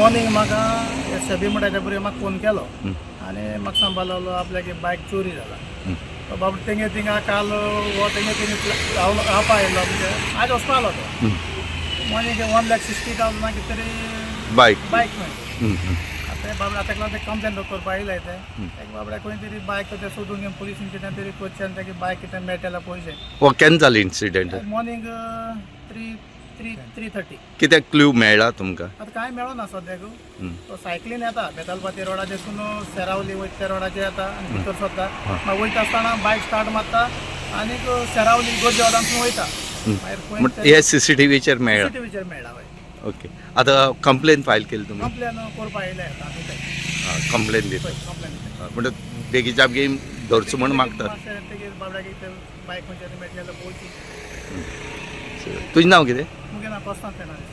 Morning म्हाका सेबी म्हणटा त्या भुरग्यान म्हाका फोन केलो आनी म्हाका सांगपा लागलो आपल्याक बायक चोरी जाला. तो बाबडो तेंगे थिंगा काल हो तेंगे थिंगा रावपा आयिल्लो, म्हणजे आयज वचपा आलो तो. मॉर्निंग 1,60,000 कितें तरी बायक. बायक मेळ्ळी. आतां बाबडे आतां लागून ते कंप्लेन करपा आयले. ते एक बाबड्या खंय तरी बायक ते सोदून घेवन पुलिसीन कितें तरी करचें आनी तागे बायक कितें मेळटा जाल्यार पयशे. हो केन्ना जालो इन्सिडेंट? मॉर्निंग 3 3 3:30. कितें क्लू मेळ्ळा तुमकां? आतां कांय मेळना सद्याक. तो सायकलीन येता बेतालबाती रोडाचेरसून सेरावली वयता त्या रोडाचेर येता आनी भितर सरता. मागीर वयता आसतना बायक स्टार्ट मारता आनीक सेरावली गोरजे रोडांतसून वयता. मागीर म्हण खंय हे सीसीटीव्हीचेर मेळ्ळा? सीसीटीव्हीचेर मेळ्ळा, हय. ओके, आतां कंप्लेन फायल केली तुमी? कंप्लेन करपा आयले आतां आमी. कंप्लेन दिता? कंप्लेन दिता. म्हणटा बेगीच्या बेगीन धरचो म्हण मागतात. मातशें तेगेर बाबड्याक ते बायक खंयच्यान मेळटली जाल्यार पळोवची. तुजें नांव कितें? मुगे नांव कोस्तांत फेर्नांडीस.